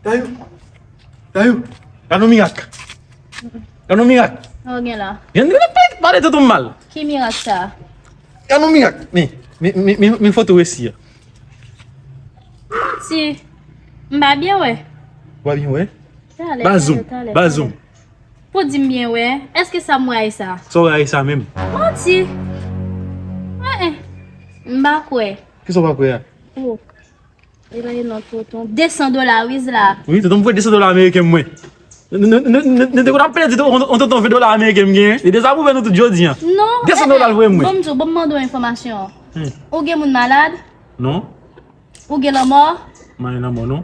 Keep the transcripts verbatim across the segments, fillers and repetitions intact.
Dayou, Dayou, gade yon mirak. Gade yon mirak. Sa w gen la? Jan de pale tonton m mal. Ki mirak sa? Gade yon mirak. Men, men, men, men, men foto resi a. Manti. M pa byen wè. Ou pa byen wè? Talè, talè, talè, talè. Bazoum, bazoum. Pou di m byen wè, èske sa m wè a e sa? Sa w wè a e sa menm? Manti. Eh, eh. M pa kwè. Kisa w pa kwè a? Oh. E pa e non tonton. Desan dola wi la. Wi, tonton m voye desan dola ameriken mwen. Nou te konn ap pede di yon tonton ven dola ameriken m genyen. Li dezapwouve nou tout jodi a. Non. Desan dola l voye mwen. Ban m di w, ban m mande w enfòmasyon. Hmm. Ou gen moun malad? Non. Ou gen lanmò? M pa gen lanmò non.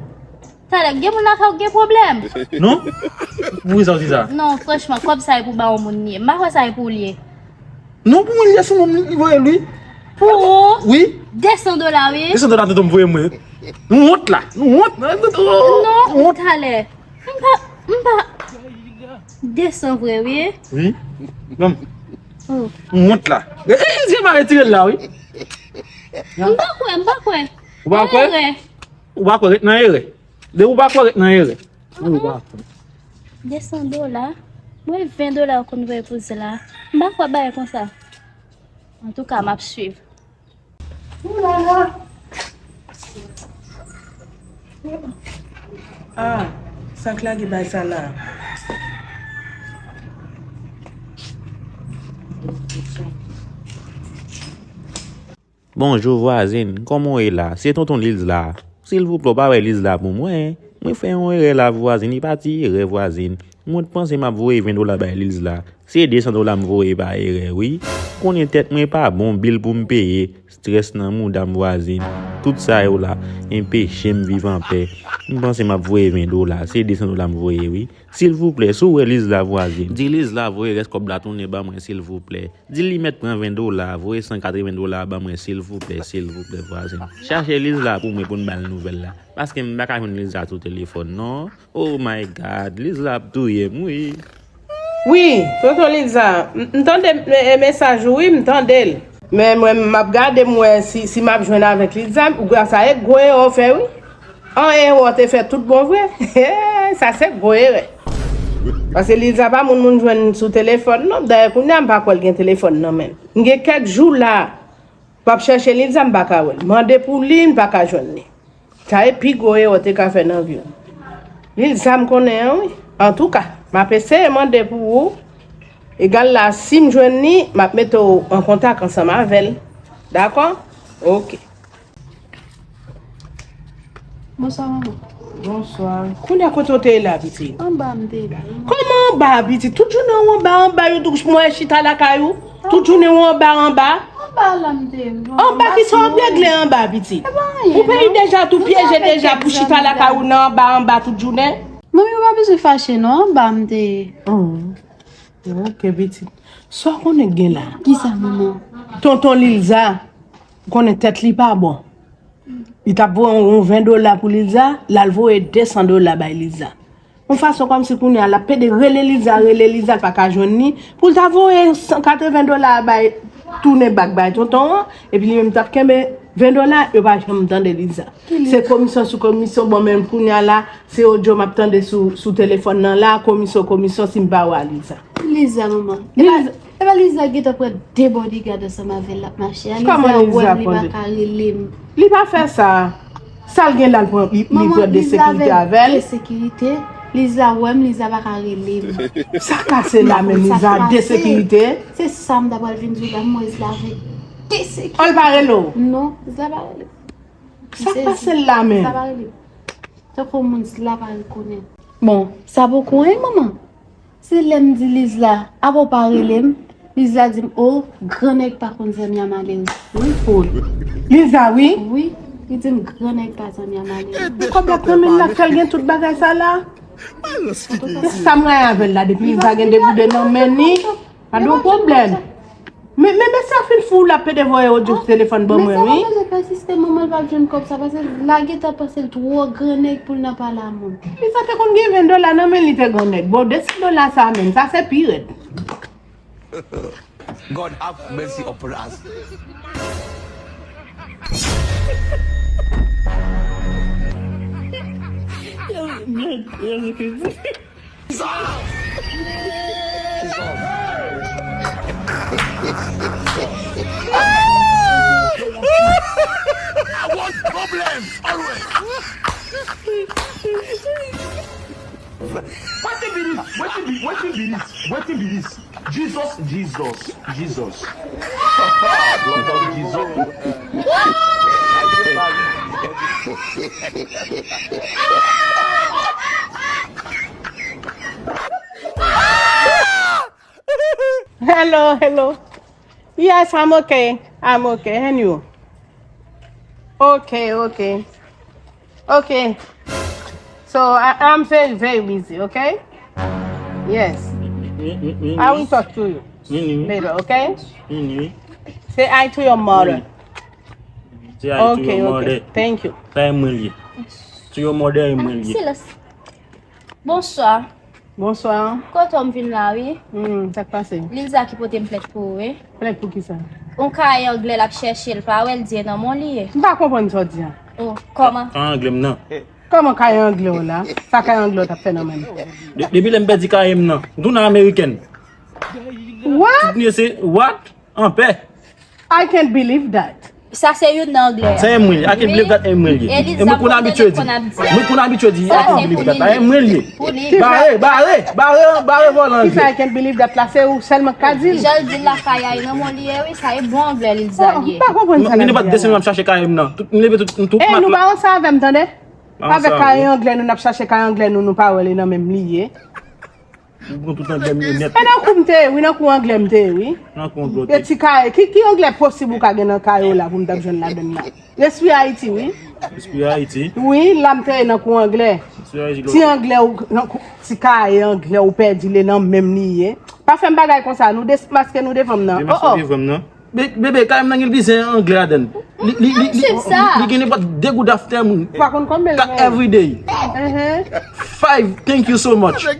Talè, gen moun lakay ou gen pwoblèm? Non. Poukisa w di sa? Non, franchman, kòb sa e pou ba yon moun li ye. M pa kwè sa e pou ou li ye. Non, pou mwen, li ye sou non m, li voye l, wi. Pou ou? Wi. Desan dola, wi. Desan dola tonton m voye mwen. Nou wont la. Nou wont. Non, talè. M pa, m pa. Desan vre, wi. Wi. Ban m. Oh. Nou wont la. E, e, e, se m a retire l la, wi. M pa kwè, m pa kwè. Ou pa kwè? Erè. Ou pa kwè, ret nan erè. Depi ou pa kwè, ret nan erè. Ou pa kwè. Desan dola. Mwen ven dola ou konn voye pou zla. M pa kwè bagay konsa. Antouka, m ap swiv. Ou la la. Ah, sa k lage bay sa la? Bonjou vwazen, kòman w ye la? Se tonton Lizla. Silvouplè, w pa wè Lizla pou mwen? Mwen fè yon erè la vwazen, li pa ti erè vwazen. Mwen t panse m ap voye ven dola bay Lizla. Se desan dola m voye pa erè, wi. Konnen tèt mwen pa bon, bil pou m peye, strès nan mouda m vwazen. Tout sa yo la, enpeche m viv anpè. M panse m ap voye ven dola, se desan dola m voye, wi. Silvouplè, si w wè Lizla vwazen, di Lizla voye rès kòb la tounen ban mwen, silvouplè. Di li mèt pran ven dola, voye san katreven dola ban mwen, silvouplè, silvouplè, vwazen. Chache Lizla pou mwen pou n ba l nouvèl la. Paske m pa ka jwenn Lizla sou telefòn, non. Oh my God, Lizla ap touye m, wi. Wi, tonton Lizla, m, m tande, e, e, mesaj ou, wi, m tande l. Men mwen, m ap gade, m wè si, si m ap jwenn avèk Lizla, ou kwè sa e gwo erè w fè, wi. An erè w te fè tout bon vre. Sa se gwo erè. Paske Lizla pa moun moun jwenn sou telefòn, non. Dayè, kounye a, m pa kwè l gen telefòn nan men l. M gen kèk jou la, m ap chèche Lizla, m pa ka wè l. Mande pou li, m pa ka jwenn li. Sa e pi gwo erè w te ka fè nan vi w. Lizla m konnen an, wi. Antouka, m ap eseye mande pou ou. Egal la, si m jwenn li, m ap mete w an kontak ansanm avè l. Dakò? Oke. Bonswa, manman. Bonswa. Kounye a kote w te ye la, pitit? Anba m te ye la, manman. Kòman anba, pitit? Tout jounen w anba, anba, yo tou mwen chita lakay ou. Tout jounen w anba, anba. Anba la m te ye, manman. Anba ki sa w ap regle anba, pitit? E pa anyen, non. Ou peyi deja tou pyeje deja pou chita lakay ou nan anba, anba tout jounen. Manmi, ou pa bezwen fache, non, anba m te ye. Oh. Ok, pitit. Sa w konnen k gen la? Kisa, manman? Tonton Lilza, ou konnen tèt li pa bon. Li t ap voye yon ven dola pou Lilza, l al voye desan dola bay Lilza. Yon fason kòmsi kounye a l ap pede rele Lilza, rele Lilza, l pa ka jwenn li. Pou l ta voye san katreven dola a bay, tounen bak bay tonton an, epi li menm t ap kenbe ven dola, yo pa janm tande Lilza. Se komisyon sou komisyon, bon, menm kounye a la, se odyo m ap tande sou, sou telefòn nan la, komisyon, komisyon, si m pa wè Lilza. Lilza, manman. E pa, e pa Lilza gentan pran de bodyguard ansanm avè l, l ap mache a. Kòman Lilza wè m, li pa ka rele m. Li pa fè sa. Sa l gen la, l pran, li, li pran de sekirite avè l. De sekirite. Lilza wè m, Lilza pa ka rele m. Sa kase la menm, Lilza, de sekirite. Se sa m ta pral vin di w la, m wè Lilza avèk de sekirite. An l pa rele w? Non, Lilza pa rele m. Sa k pase l la menm? Sa pa rele. Tankou moun sila pa rekonèt. Bon, sa poko anyen, manman. Se lè m di Lizla, apa w pa rele m? Lizla di m, o, gran nèg pa konn zanmi a malere. Wi, fout. Lizla, wi? Wi, li di m gran nèg pa zanmi a malere. Kòb la k nan men l la k fè l gen tout bagay sa la. E sa m rayi avè l la, depi Lizla gen de gouden nan men li. Pa gen pwoblèm. Men, men, men sa fin fou, l ap pede voye odyo sou telefòn ban mwen, wi. Men sa pa bezwen pèsiste, manman l p ap jwenn kòb sa, paske l gentan panse l twò gran nèg pou l nan pale a moun. Li sa te konn gen ven dola nan men li te gran nèg. Bon, de san dola sa menm, sa se pi rèd. God have mercy upon us. Yo, Mèd, Jezikri. I want problem always. Wetin be this? Wetin be, wetin be this? Wetin be this? Jesus, Jesus, Jesus. Blood of Jesus. Hello, hello. Yes, I'm okay. I'm okay. And you? Okay, okay. Okay. So I, I'm very, very busy, okay? Yes. I will talk to you later, okay? Say hi to your mother. Say hi to your mother. Thank you. Sa e mwen li ye. To your mother e mwen li ye. Bonswa. Bonswa. Kote w m vin la wi. Hmm, sa k pase? Lilza ki pote m plent pou ou wi. Plent pou kisa? Yon kay anglè l ap chèche l pa wè l di e nan men w li ye. M pa konprann sa w di a. Oh, kòman? Kay anglè m nan. Kòman kay anglè w la? Sa kay anglè w t ap fè nan men m? Depi lè m pèdi kay m nan, m tounen amerikèn. What? Tout se what? Anpè. I can't believe that. Sa se youn nan anglè a. Se Emily. I can't believe that Emily. E li di sa m konn tande l konn ap di. Mwen konn abitye di I can't believe that. Emily. Bare, bare, bare, bare vòlò an. Kisa I can't believe that la se ou sèlman k ka di l. Jan l di l la kay a e nan men w li ye wi, sa e bon anglè li di sa li ye. M pa konprann sa l ap di a. Gen de bat de semèn m ap chache kay m nan. Tout m leve tout m tout. E nou pa ansanm avè m tande. Avèk kay anglè nou n ap chache kay anglè nou nou pa wè l e nan men m li ye. Ou pran tout anglè m yo nèt. E nan kou m te ye wi, nan kou anglè m te ye wi. Nan kou anglè w te. E ti kay, ki, ki anglè posib ou ka gen nan kay ou la pou m t ap jwenn ladann la? Espri Ayiti wi. Espri Ayiti. Wi, la m te ye nan kou anglè. Espri Ayiti. Ti anglè ou, nan kou, ti kay anglè ou pèdi l e nan men m li ye. Pa fè m bagay konsa, nou demaske nou devan m nan. Demaske w devan m nan. Bebe, kay m nan gen plizyè anglè ladan l. Li, li, li, li, li gen nenpòt de goud afternoon. Ou pa konn konbyen l gen. Kat everyday. Five, thank you so much. Li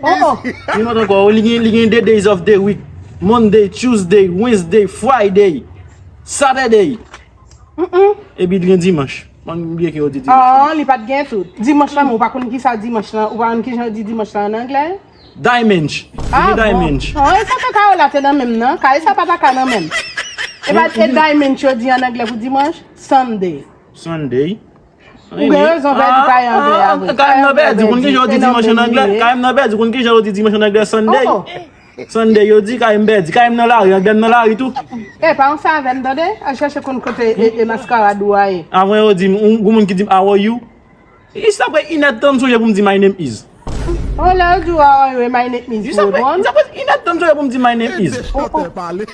nòt ankò, li gen, li gen the days of the week. Monday, Tuesday, Wednesday, Friday, Saturday. Epi li gen dimanch. Mwen bliye ke yo di dimanch. Ah, li pa t gen tou. Dimanch la, men ou pa konn kisa dimanch la, ou pa konn kijan yo di dimanch la an anglè? Dimanche. Ah bon. Dimanche. Ah, e sa kay la te nan men m nan. Kay sa pa ta ka nan men m. E pa e dimanche yo di an anglè pou dimanche? Sunday. Sunday. Ou gen rezon, pèdi kay anglè a vre. Kay m nan pèdi, ou konn kijan yo di dimanche an anglè? Kay m nan pèdi, ou konn kijan yo di dimanche an anglè? Sunday. Sunday, yo di kay m pèdi, kay m nan lari, anglè m nan lari tou. E pa ansanm avè m tande, al chèche konn kote e, e maskarad ou a ye. Avan yo di m, yon moun ki di m, how are you? It's apre inèdtan m sonje pou m di my name is. Oh, lè yo di w how are you e my name is pou reponn. It's apre inèdtan m sonje pou m di my name is.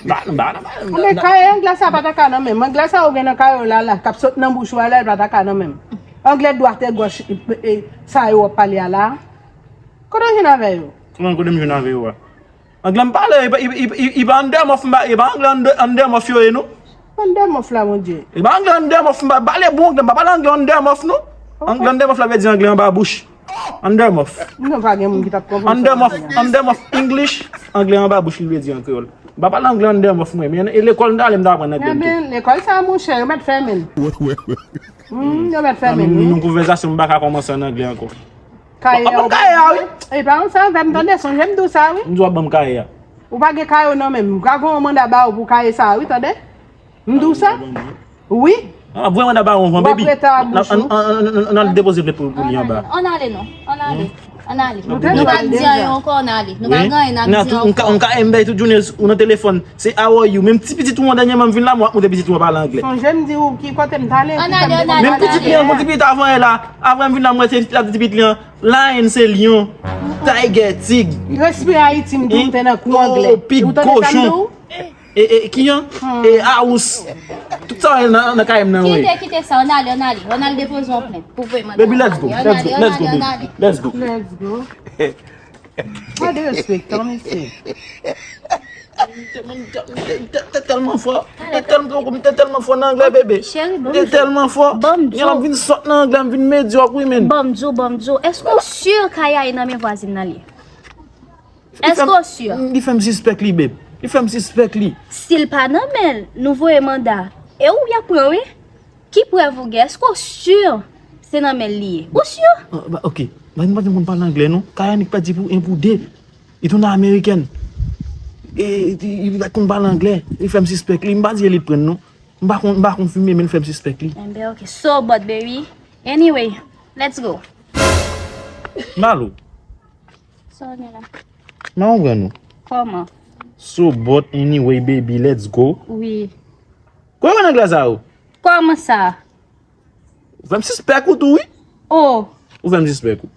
Ba, ba, ba. Men kay anglè sa pa ta ka nan men m. Anglè sa ou gen nan kay ou la la, k ap sot nan bouch ou a la, l pa ta ka nan men m. Anglè dwat e gòch e, e, sa yo w ap pale a la. Kote w jwenn avè yo? Kòman kote m jwenn avè yo a? Anglè m pale, e pa, e, e, e, e pa andèmòf m pa, e pa anglè andè, andèmòf yo ye non. Andèmòf la, Bondye. E pa anglè andèmòf m pa, pale bon anglè, m pa pale anglè andèmòf non. Anglè andèmòf la vle di anglè anba bouch. Andèmòf. Nou pa gen moun ki t ap konprann sa. Andèmòf, andèmòf English, anglè anba bouch li vle di an kreyòl. M pa pale anglè andèmòf mwen, men e lekòl m t ale m t aprann anglè m tou. Ebyen, lekòl sa a monchè, yo mèt fèmen l. Wi, wi, wi. Yo mèt fèmen l, wi. Nan konvèsasyon m pa ka kòmanse an anglè ankò. Kaye a ou pa gen. E pa yon sa, fè m tande, sonje m di w sa, wi. M di w ap ban m kaye a. Ou pa gen kaye w nan men m. M ka voye yon manda ba ou pou kaye sa a, wi, tande. M di w sa. Wi. An ap voye manda ba ou anvan, baby. W ap rete a bouch ou. Ann al depoze plent pou li anba. Ann ale non. Ann ale. Ann ale. Nou pa ap di anyen ankò, ann ale. Nou pa gen anyen n ap di ankò. M ka, m ka, m bay tout jounen ou nan telefòn. Se how are you? Menm ti pitit ou an dènyèman m vin la, mwen ap montre pitit ou an pale anglè. Sonje m di ou ki kote m t ale. Ann ale, ann ale. Menm ti pitit li an, ti pitit avan yè la. Apre m vin la, m wè se la ti pitit li an. Lion se lyon. Tiger, tig. Respire Ayiti, m di w m te nan kou anglè. Pig, kochon. E, e, ki an? E, awous. Tout sa w nan, nan kay m nan, wi. Kite, kite sa, ann ale, ann ale. Ann al depoze yon plent pou voye manda. Baby, let's go, let's go, let's go, baby. Let's go. Let's go. Pa derespektan, mesye. M te tèlman fò. M te tèlman fò nan anglè, bebe. M te tèlman fò. Gen lè m vin sòt nan anglè, m vin medyòk, wi, men. Ban m di w, ban m di w. Èske w si kay a e nan men vwazin nan li ye? Èske w si? Li fè m sispèk li, bebe. Li fè m sispèk li. Si l pa nan men l, nou voye manda. E ou y ap pran, wi. Ki prèv ou gen? Èske w si se nan men l li ye? Ou si? Ah, bah, ok. Mwen pa konn pale anglè non. Kaya Nick pa di pou en pou de. Li tounen amerikèn. E li pa konn pale anglè. Li fè m sispèk li. M pa di e li t pran non. M pa konn, m pa konfime, men l fè m sispèk li. Enben, ok. So, but, baby. Anyway, let's go. Malo. Sa w gen la? M pa konprann ou. Kòman? So, but, anyway, baby, let's go. Wi. Kòman anglè sa yo? Kòman sa? Ou fè m sispèk ou tou, wi. Oh. Ou fè m sispèk ou.